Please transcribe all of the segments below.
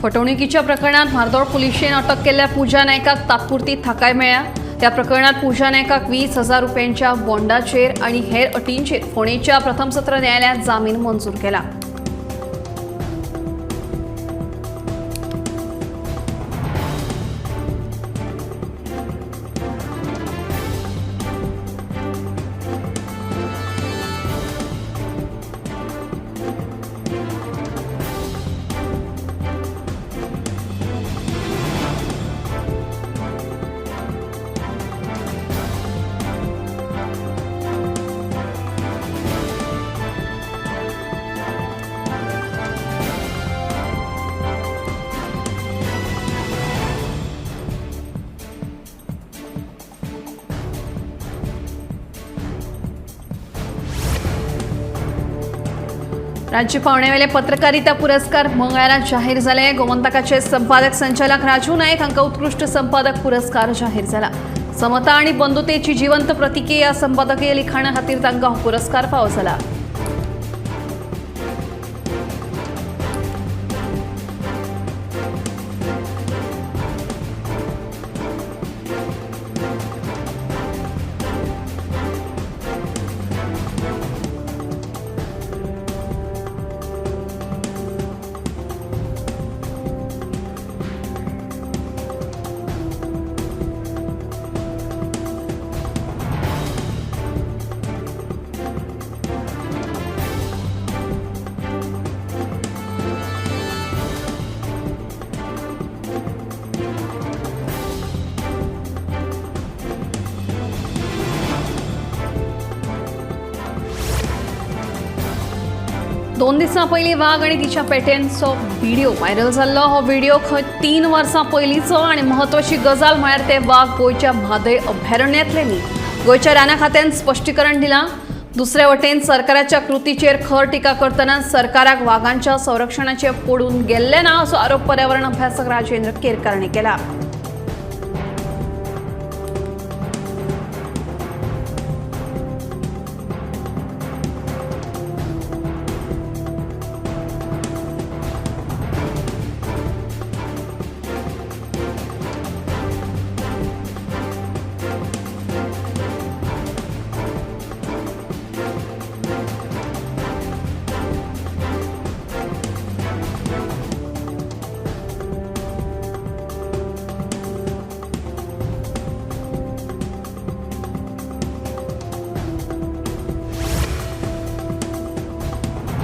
फटवणुकीच्या प्रकरणात म्हार्दोळ पुलिशेन अटक केल्ल्या पूजा नायकाक तात्पुरती थाकाय मेळ्ळ्या. त्या प्रकरणात पूजा नायकाक 20,000 रुपयांच्या बॉन्डाचेर आनी हेर अटींचेर फोंडेच्या प्रथम सत्र न्यायालयात जामीन मंजूर केला. राज्य पावण्यावेले पत्रकारिता पुरस्कार मंगळारा जाहीर जाले. गोमंतकाचे संपादक संचालक राजू नायक हांकां उत्कृश्ट संपादक पुरस्कार जाहीर जाला. समता आणि बंधुतेची जिवंत प्रतिके या संपादकीय लिखाणा खातीर तांकां हो पुरस्कार फावो जाला. दोन दिसां पयलीं वाग आनी तिच्या पेट्यांचो व्हिडिओ व्हायरल जाल्लो. हो व्हिडिओ खंय 3 वर्सां पयलींचो आनी म्हत्वाची गजाल म्हळ्यार ते वाग गोंयच्या म्हादय अभयारण्यांतले न्ही. गोंयच्या राना खात्यान स्पश्टीकरण दिलां. दुसरे वटेन सरकाराच्या कृतीचेर खर टिका करतना सरकाराक वागांच्या संरक्षणाचे पडून गेल्ले ना असो आरोप पर्यावरण अभ्यासक राजेंद्र केरकार हांणी केला.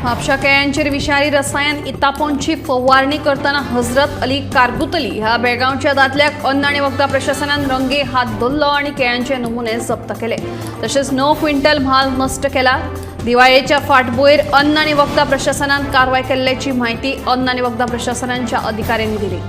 म्हापशा केळ्यांचेर विषारी रसायन इतापोनची फवारणी करतना हजरत अली कारगुतली ह्या बेळगांवच्या दादल्याक अन्न आनी वखदां प्रशासनान रंगे हात धरलो आनी केळ्यांचे नमुने जप्त केले. तशेंच 9 क्विंटल म्हाल नश्ट केला. दिवाळेच्या फाटभुंयेर अन्न आनी वखदां प्रशासनान कारवाय केल्ल्याची म्हायती अन्न आनी वखदां प्रशासनाच्या अधिकाऱ्यांनी दिली.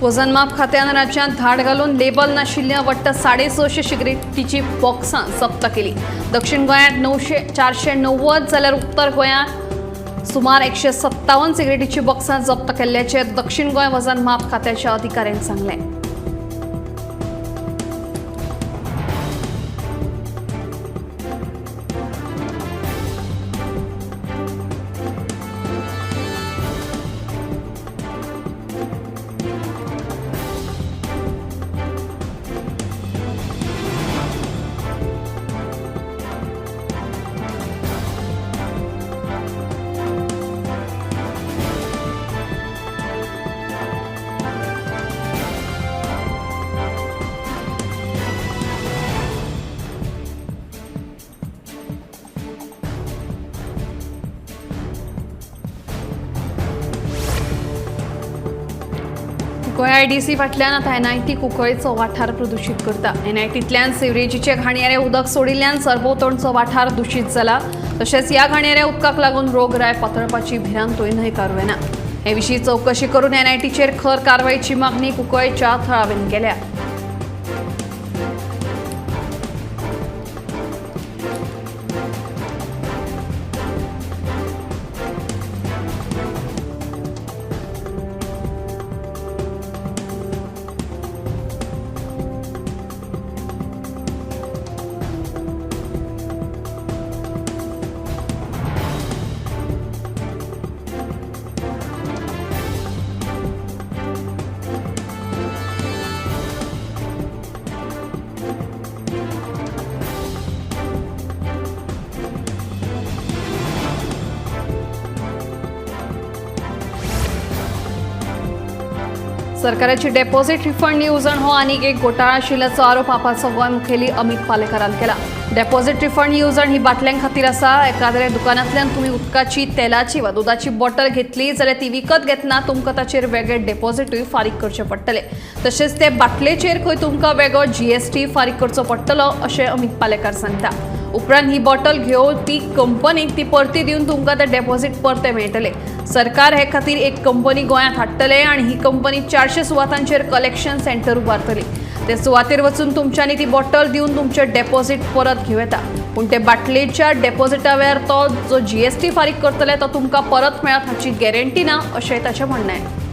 वजनमाप खात्यान राज्यांत धाड घालून लेबल नाशिल्ल्या वट्ट 650 सिगरेटीची बॉक्सां जप्त केली. दक्षिण गोंयांत 490 जाल्यार उत्तर गोंयांत सुमार 157 सिगरेटीची बॉक्सां जप्त केल्ल्याचें दक्षिण गोंय वजनमाप खात्याच्या अधिकाऱ्यांनी सांगलें. गोंय आयडीसी फाटल्यान आतां एनआयटी कुंकळेचो वाठार प्रदुशीत करता. एनआयटींतल्यान सिवरेजीचे घाणयारे उदक सोडिल्ल्यान सरभोंवतणचो वाठार दुशीत जाला. तशेंच ह्या घाणयाऱ्या उदकाक लागून रोगराय पातळपाची भिरांतूय न्हयकारूं येना. हे विशीं चवकशी करून एनआयटीचेर खर कारवायची मागणी कुंकळेच्या थळाव्यांनी केल्या. सरकाराची डेपॉझिट रिफंड येवजण हो आनीक एक घोटाळा आशिल्ल्याचो आरोप आपाचो गोंय मुखेली अमित पालेकारान केला. डेपॉझिट रिफंड येवजण ही बाटल्यां खातीर आसा. एकाद्रे दुकानांतल्यान तुमी उदकाची, तेलाची वा दुदाची बॉटल घेतली जाल्यार ती विकत घेतना तुमकां ताचेर वेगळे डेपॉझिटूय फारीक करचे पडटले. तशेंच ते बाटलेचेर खंय तुमकां वेगळो जीएसटी फारीक करचो पडटलो अशें अमित पालेकार सांगता. उपरांत ही बॉटल घेवन ती कंपनीक ती परती दिवन तुमकां ते डेपॉझिट परते मेळटले. सरकार हे खातीर एक कंपनी गोंयांत हाडटले आनी ही कंपनी 400 सुवातांचेर कलेक्शन सेंटर उबारतली. ते सुवातेर वचून तुमच्यांनी ती बॉटल दिवन तुमचें डेपॉझिट परत घेवं येता. पूण ते बाटलेच्या डेपॉझिटा वेळार तो जो जीएसटी फारीक करतले तो तुमकां परत मेळत हाची गॅरंटी ना अशें ताचें म्हणणें आहे.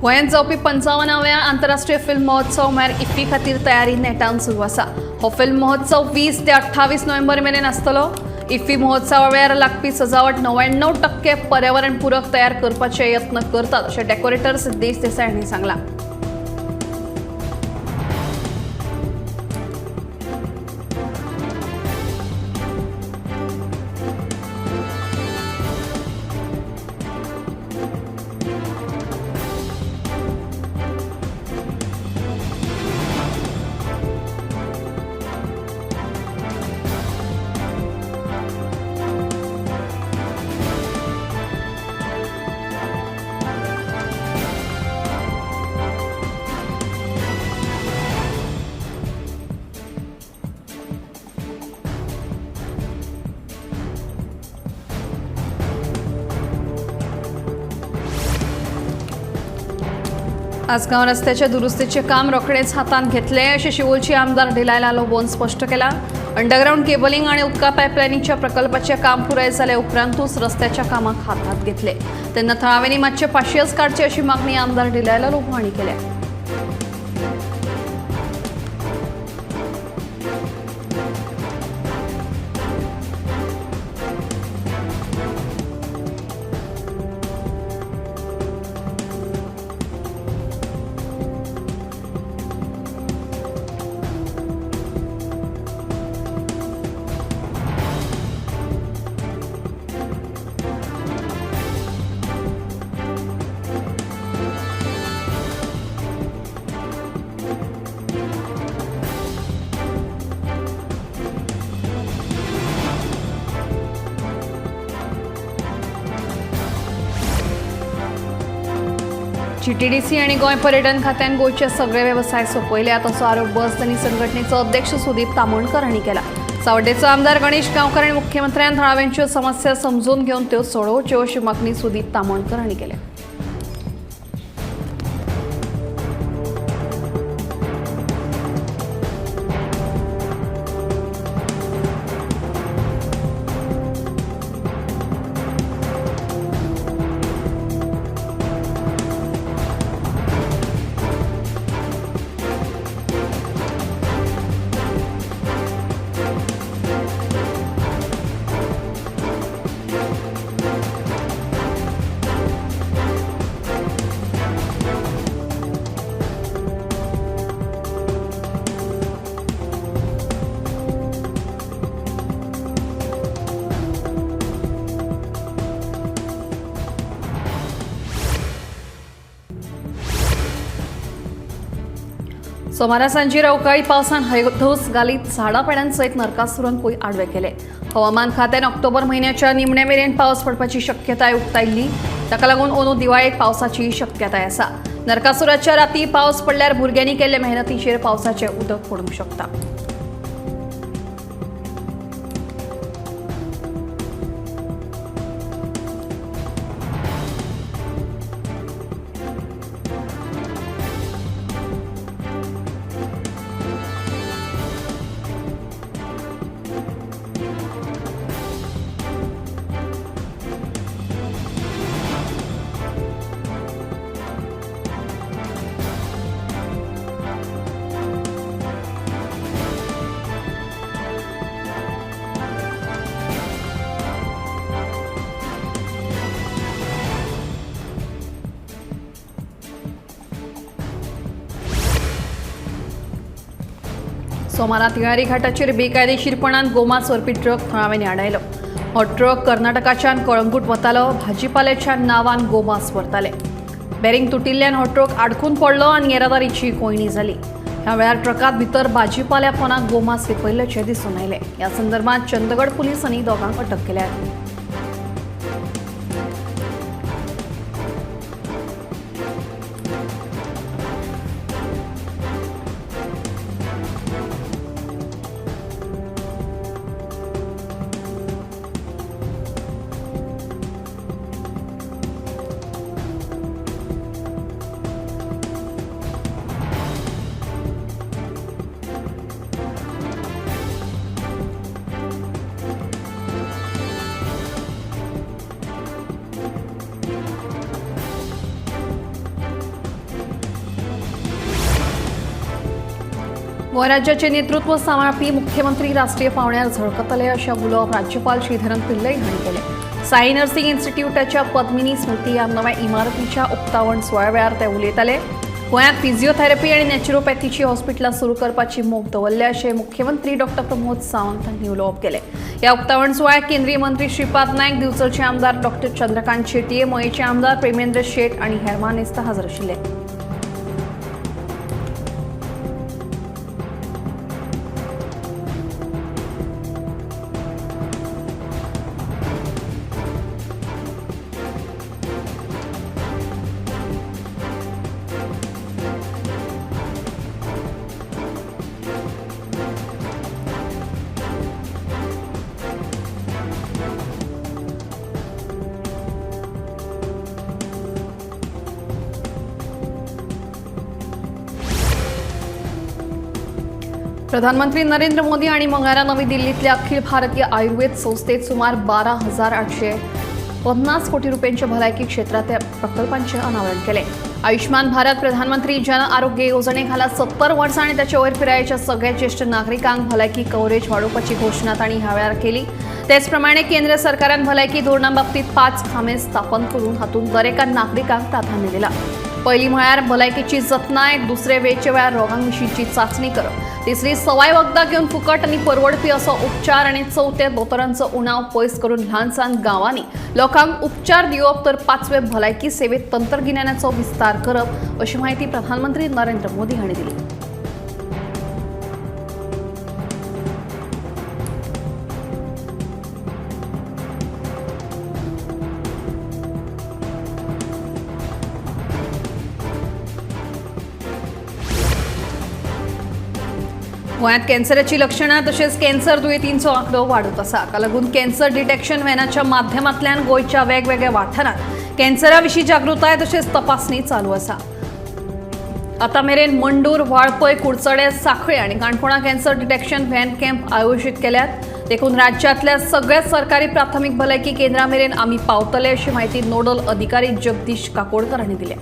गोंयांत जावपी 55व्या आंतरराष्ट्रीय फिल्म महोत्सव म्हळ्यार इफ्फी खातीर तयारी नेटान सुरू आसा. हो फिल्म महोत्सव 20 ते 28 नोव्हेंबर मेरेन आसतलो. इफ्फी महोत्सवा वेळार लागपी सजावट 99% पर्यावरणपूरक तयार करपाचे यत्न करतात अशें डेकोरेटर सिद्धेश देसाय हांणी सांगलां. आसगांव रस्त्याच्या दुरुस्तीचे काम रोखडेच हातांत घेतले अशें शिवोलची आमदार डिलायला लोबोन स्पश्ट केला. अंडरग्रावंड केबलिंग आणि उदका पायपलायनीच्या प्रकल्पाचे काम पुराय जाले उपरांतूच रस्त्याच्या कामाक हातांत घेतले. तेन्ना थळाव्यांनी मातशे पाशियस काडचे अशी मागणी आमदार डिलायला लोबो हांणी केल्या. जीटीडीसी आणि गोंय पर्यटन खात्यान गोंयचे सगळे वेवसाय सोंपयल्यात असो आरोप बस आनी संघटनेचो अध्यक्ष सुदीप तामोणकर हांणी केला. सावड्डेचो आमदार गणेश गांवकर आनी मुख्यमंत्र्यान थळाव्यांच्यो समस्या समजून घेवन त्यो सोडोवच्यो अशी मागणी सुदीप तामोणकर हांणी केल्या. सोमारा सांजेर अवकाळी पावसान हयधोस घालीत झाडां पेडां सयत नरकासुरान पयर आडवे केले. हवामान खात्यान ऑक्टोबर म्हयन्याच्या निमणे मेरेन पावस पडपाची शक्यताय उक्तायल्ली. ताका लागून अंदू दिवाळेक पावसाची शक्यताय आसा. नरकासुराच्या राती पावस पडल्यार भुरग्यांनी केल्ले मेहनतीचेर पावसाचें उदक पडूंक शकता. सोमारा तिळारी घाटाचेर बेकायदेशीरपणान गोमास व्हरपी ट्रक थळाव्यांनी आडायलो. हो ट्रक कर्नाटकाच्यान कळंगूट वतालो. भाजीपाल्याच्या नांवान गोमास व्हरताले. बॅरिंग तुटिल्ल्यान हो ट्रक आडकून पडलो आनी येरादारीची कोंयडी जाली. ह्या वेळार ट्रकांत भितर भाजीपाल्या पोनाक गोमास लिपयल्ल्याचें दिसून आयलें. ह्या संदर्भात चंदगड पुलिसांनी दोगांक अटक केल्या. गोंय राज्याचे नेतृत्व सांबाळपी मुख्यमंत्री राष्ट्रीय पावंड्यार झळकतले अशें उलोवप राज्यपाल श्रीधरन पिल्लई हांणी केलें. साई नर्सिंग इन्स्टिट्यूटाच्या पद्मिनी स्मृती ह्या नव्या इमारतीच्या उक्तावण सुवाळ्या वेळार ते उलयताले. गोंयांत फिजिओथेरपी आनी नॅचरोपॅथीची हॉस्पिटलां सुरू करपाची मोख दवरल्या अशें मुख्यमंत्री डॉ प्रमोद सावंत हांणी उलोवप केलें. ह्या उक्तावण सुवाळ्याक केंद्रीय मंत्री श्रीपाद नायक, दिवचलचे आमदार डॉ चंद्रकांत शेटये, मयेचे आमदार प्रेमेंद्र शेट आनी हेर मानेस्त हजर आशिल्ले. प्रधानमंत्री नरेंद्र मोदी आनी मंगळारा नवी दिल्लींतल्या अखिल भारतीय आयुर्वेद संस्थेत सुमार 12,850 कोटी रुपयांच्या भलायकी क्षेत्रांतल्या प्रकल्पांचें अनावरण केलें. आयुष्मान भारत प्रधानमंत्री जन आरोग्य येवजणे खाला 70 वर्सां आनी ताचे वयर पिरायेच्या सगळ्या ज्येश्ठ नागरिकांक भलायकी कव्हरेज वाडोवपाची घोशणा तांणी ह्या वेळार केली. तेच प्रमाणे केंद्र सरकारान भलायकी धोरणा बाबतींत 5 खांबे स्थापन करून हातूंत दरेका नागरिकांक प्राधान्य दिलां. पयली म्हळ्यार भलायकेची जतनाय, दुसरे वेळचे वेळार रोगां विशींची चांचणी करप, तिसरी सवाय वखदां घेवन फुकट आनी परवडपी असो उपचार आनी चवथे दोतोरांचो उणाव पयस करून ल्हान सान गांवांनी लोकांक उपचार दिवप, तर पांचवे भलायकी सेवेत तंत्रगिन्यानाचो विस्तार करप अशी माहिती प्रधानमंत्री नरेंद्र मोदी हांणी दिली. गोंयांत कॅन्सराची लक्षणां तशेंच कॅन्सर दुयेंतींचो आंकडो वाडत आसा. हाका लागून कॅन्सर डिटेक्शन व्हॅनाच्या माध्यमांतल्यान गोंयच्या वेगवेगळ्या वाठारांत कॅन्सरा विशीं जागृताय तशेंच तपासणी चालू आसा. आतां मेरेन मंडूर, वाळपय, कुडचडे, सांखळे आनी काणकोणा कॅन्सर डिटेक्शन व्हॅन कॅम्प आयोजीत केल्यात. देखून राज्यांतल्या सगळ्या सरकारी प्राथमीक भलायकी केंद्रां मेरेन आमी पावतले अशी माहिती नोडल अधिकारी जगदीश काकोडकर हांणी दिल्या.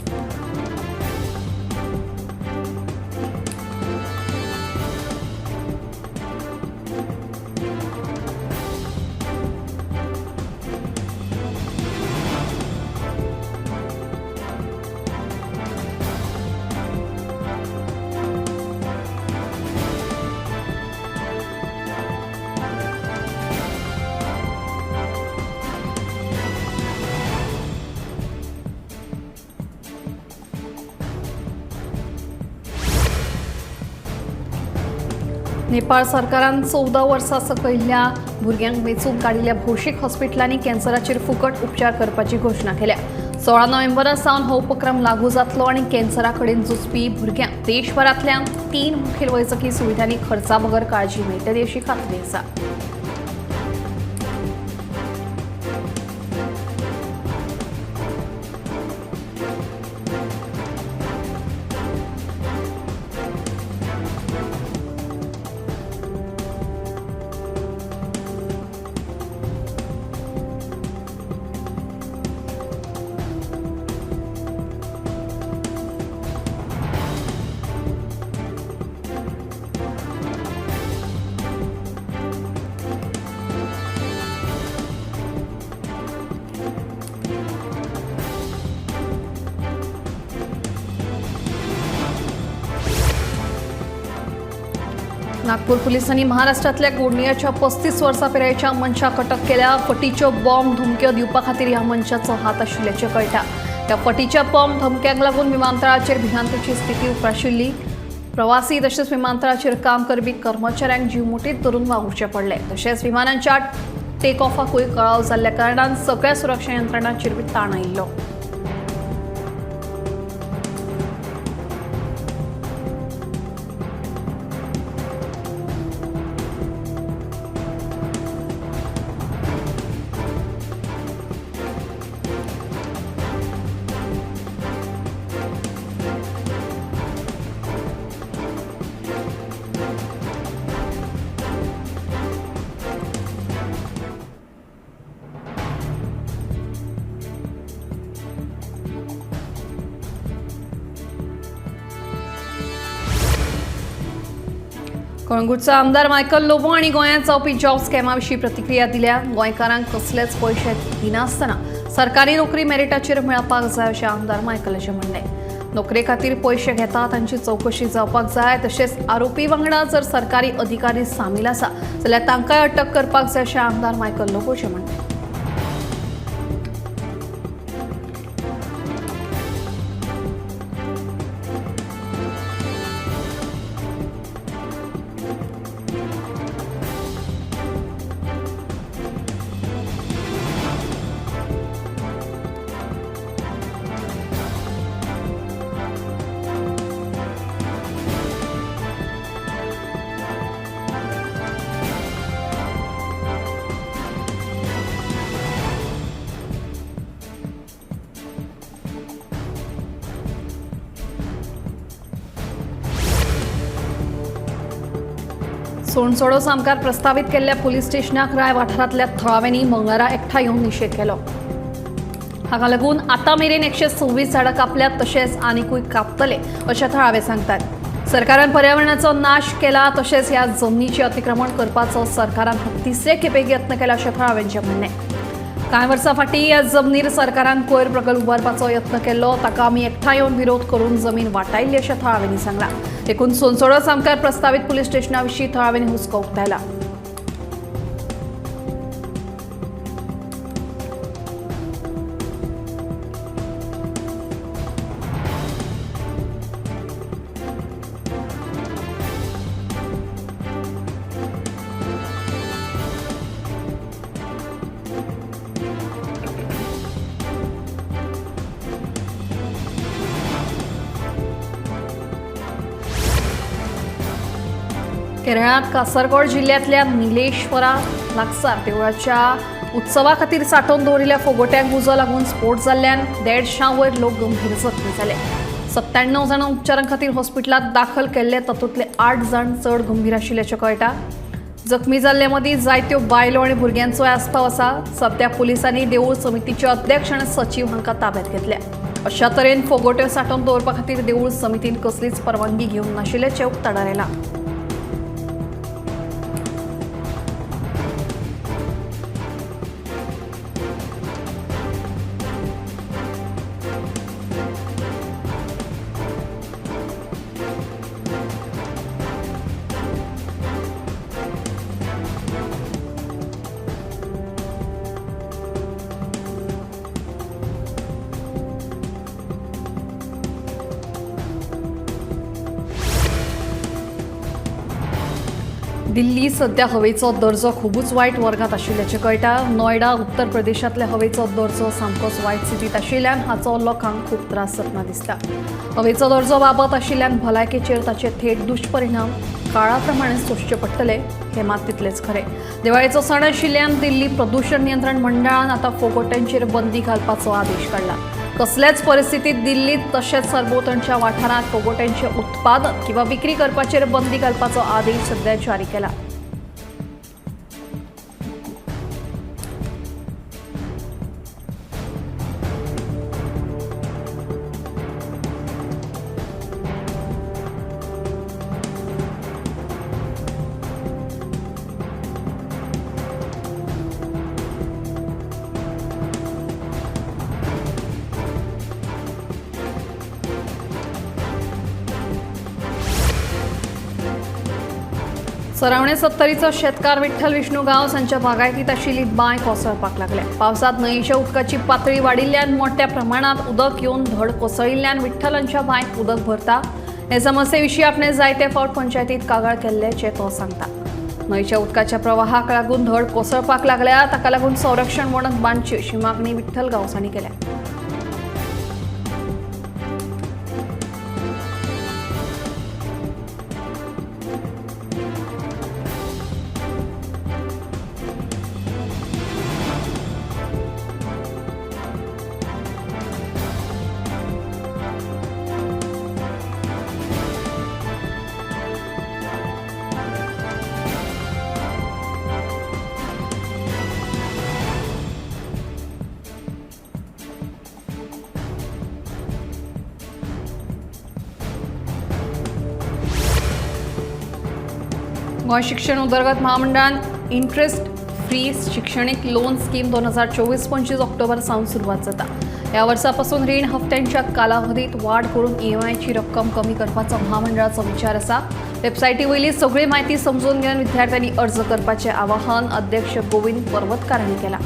नेपाळ सरकारान 14 वर्सां सकयल्या भुरग्यांक वेंचून काडिल्ल्या भौशीक हॉस्पिटलांनी कॅन्सराचेर फुकट उपचार करपाची घोशणा केल्या. 16 नोव्हेंबरा सावन हो उपक्रम लागू जातलो आनी कॅन्सरा कडेन झुजपी भुरग्यांक देशभरांतल्या 3 मुखेल वैजकी सुविधांनी खर्चा बगर काळजी मेळटली अशी खात्री आसा. नागपूर पोलिसांनी महाराष्ट्रातल्या गोंदियाच्या 35 वर्सां पिरायेच्या मनशाक अटक केल्या. फटीच्यो बॉम्ब धमक्यो दिवपा खातीर ह्या मनशाचो हात आशिल्ल्याचें कळटा. त्या फटीच्या बॉम्ब धमक्यांक लागून विमानतळाचेर भिरांतेची स्थिती उप्राशिल्ली. प्रवासी तशेंच विमानतळाचेर काम करपी कर्मचाऱ्यांक जीव मुठीत धरून वावुरचें पडलें. तशेंच विमानांच्या टेक ऑफाकूय कळाव जाल्ल्या कारणान सगळ्या सुरक्षा यंत्रणांचेर ताण आयिल्लो. कळंगूटचा आमदार मायकल लोबो आणि गोंयांत जावपी जॉब स्कॅमा विशीं प्रतिक्रिया दिल्या. गोंयकारांक कसलेच पयशे दिनासतना सरकारी नोकरी मेरिटाचेर मेळपाक जाय अशें आमदार मायकलाचें म्हणणें. नोकरे खातीर पयशे घेता तांची चवकशी जावपाक जाय. तशेंच आरोपी वांगडा जर सरकारी अधिकारी सामील आसा जाल्यार तांकांय अटक करपाक जाय अशें आमदार मायकल लोबोचें म्हणणें. सोणसोडो सामकार प्रस्तावित केल्ल्या पुलीस स्टेशनाक राय वाठारांतल्या थळाव्यांनी मंगळारा एकठांय येवन निशेध केलो. हाका लागून आतां मेरेन 126 झाडां कापल्यात तशेंच आनिकूय कापतले अशें थळावे सांगतात. सरकारान पर्यावरणाचो नाश केला तशेंच ह्या जमनीचें अतिक्रमण करपाचो सरकारान तिसरे खेपेक यत्न केला अशें थळाव्यांचें म्हणणें. कांय वर्सां फाटीं ह्या जमनीर सरकारान कोयर प्रकल्प उबारपाचो यत्न केल्लो, ताका आमी एकठांय येवन विरोध करून जमीन वाटायल्ली अशें थळाव्यांनी सांगलां. देखून सोनसोडो सामकार प्रस्तावित पुलीस स्टेशना विशीं थळाव्यांनी हुस्को उक्तायला. केरळात कासरगोड जिल्ह्यांतल्या निलेश्वरा लागसार देवळाच्या उत्सवा खातीर सांठोवन दवरिल्ल्या फोगोट्यांक उजो लागून स्फोट जाल्ल्यान 150 वयर लोक गंभीर जखमी जाले. 97 जाणां उपचारां खातीर हॉस्पिटलांत दाखल केल्ले, तातूंतले 8 जाण चड गंभीर आशिल्ल्याचें कळटा. जखमी जाल्ले मदीं जायत्यो बायलो आनी भुरग्यांचोय आस्पाव आसा. सद्या पुलिसांनी देवूळ समितीचे अध्यक्ष आनी सचीव हांकां ताब्यांत घेतल्या. अशा तरेन फोगोट्यो सांठोवन दवरपा खातीर देवूळ समितीन कसलीच परवानगी घेवंक नाशिल्ल्याचें उक्ताडार आयलां. दिल्ली सध्या हवेचो दर्जो खुबूच वायट वर्गात आशिल्ल्याचें कळटा. नोयडा उत्तर प्रदेशांतल्या हवेचो दर्जो सामकोच वायट स्थितींत आशिल्ल्यान हाचो लोकांक खूब त्रास जातना दिसता. हवेचो दर्जो बाबत आशिल्ल्यान भलायकेचेर ताचे थेट दुश्परिणाम काळा प्रमाणे सोंसचे पडटले हें मात तितलेंच खरें. दिवाळेचो सण आशिल्ल्यान दिल्ली प्रदूषण नियंत्रण मंडळान आतां फोगोट्यांचेर बंदी घालपाचो आदेश काडला. कसल्याच परिस्थितीत दिल्लीत तशेंच सरभोंवतणच्या वाठारांत फोगोट्यांचें उत्पादन किंवा विक्री करपाचेर बंदी घालपाचो आदेश सध्या जारी केला. सरावणे सत्तरीचो शेतकार विठ्ठल विष्णू गांवस हांच्या बागायतीत आशिल्ली बांय कोसळपाक लागल्या. पावसांत न्हंयेच्या उदकाची पातळी वाडिल्ल्यान मोठ्या प्रमाणात उदक येवन धड कोसळिल्ल्यान विठ्ठल हांच्या बांयक उदक भरता. हे समस्ये विशीं आपणे जायते फावट पंचायतीत कागाळ केल्ल्याचें तो सांगता. न्हंयच्या उदकाच्या प्रवाहाक लागून धड कोसळपाक लागल्या, ताका लागून संरक्षण वणत बांदची अशी मागणी विठ्ठल गांवस हांणी केल्या. गोंय शिक्षण उदरगत महामंडळान इंट्रस्ट फ्री शिक्षणीक लोन स्कीम 2024-25 ऑक्टोबर सावन सुरवात जाता. ह्या वर्सापासून रीण हप्त्यांच्या कालावधीत वाड करून ईएमआयची रक्कम कमी करपाचो महामंडळाचो विचार आसा. वेबसायटी वयली सगळी म्हायती समजून घेवन विद्यार्थ्यांनी अर्ज करपाचें आवाहन अध्यक्ष गोविंद पर्वतकार हांणी केलां.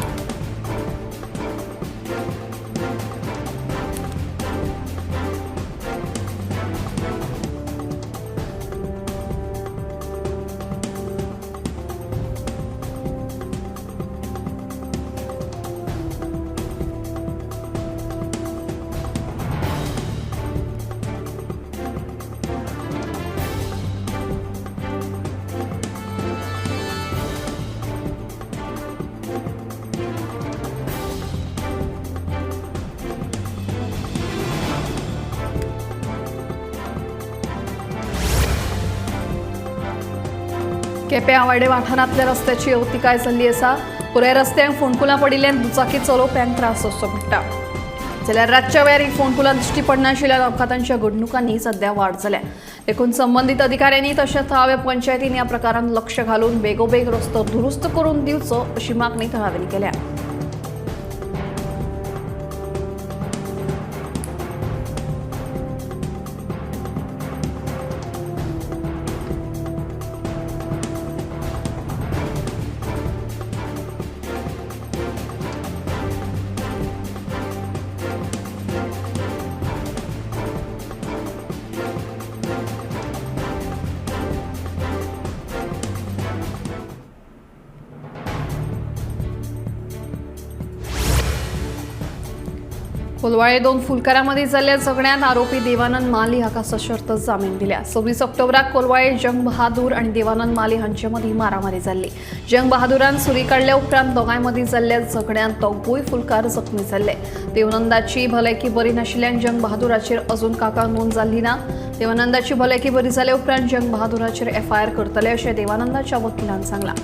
केपें आवाडे वाठारांतल्या रस्त्याची अवतिकाय जाल्ली आसा. पुराय रस्त्यांक फोंडकुलां पडिल्ल्यान दुचाकी चलोवप्यांक त्रास सोंसचो पडटा. जाल्यार रातच्या वेळार ही फोंडकुलां दिश्टी पडनाशिल्ल्यान अपघातांच्या घडणुकांनी सध्या वाड जाल्या. देखून संबंदीत अधिकाऱ्यांनी तशेंच थळाव्या पंचायतीन ह्या प्रकारान लक्ष घालून बेगोबेग रस्तो दुरुस्त करून दिवचो अशी मागणी थळाव्यांनी केल्या. कोलवाळे 2 फुलकारांमध्ये जाल्ल्या झगड्यांत आरोपी देवानंद माली हाका सशर्त जामीन दिल्या. 26 ऑक्टोबराक कोलवाळे जंग बहादूर आनी देवानंद माली हांचे मदीं मारामारी जाल्ली. जंग बहादूरान सुरी काडल्या उपरांत दोगांय मदीं जाल्ल्या झगड्यांत दोगूय फुलकार जखमी जाल्ले. देवानंदाची भलायकी बरी नाशिल्ल्यान जंग बहादूराचेर अजून कागाळ नोंद जाल्ली ना. देवानंदाची भलायकी बरी जाल्या उपरांत जंग बहादूराचेर एफआयआर करतले अशें देवानंदाच्या वकिलान सांगलां.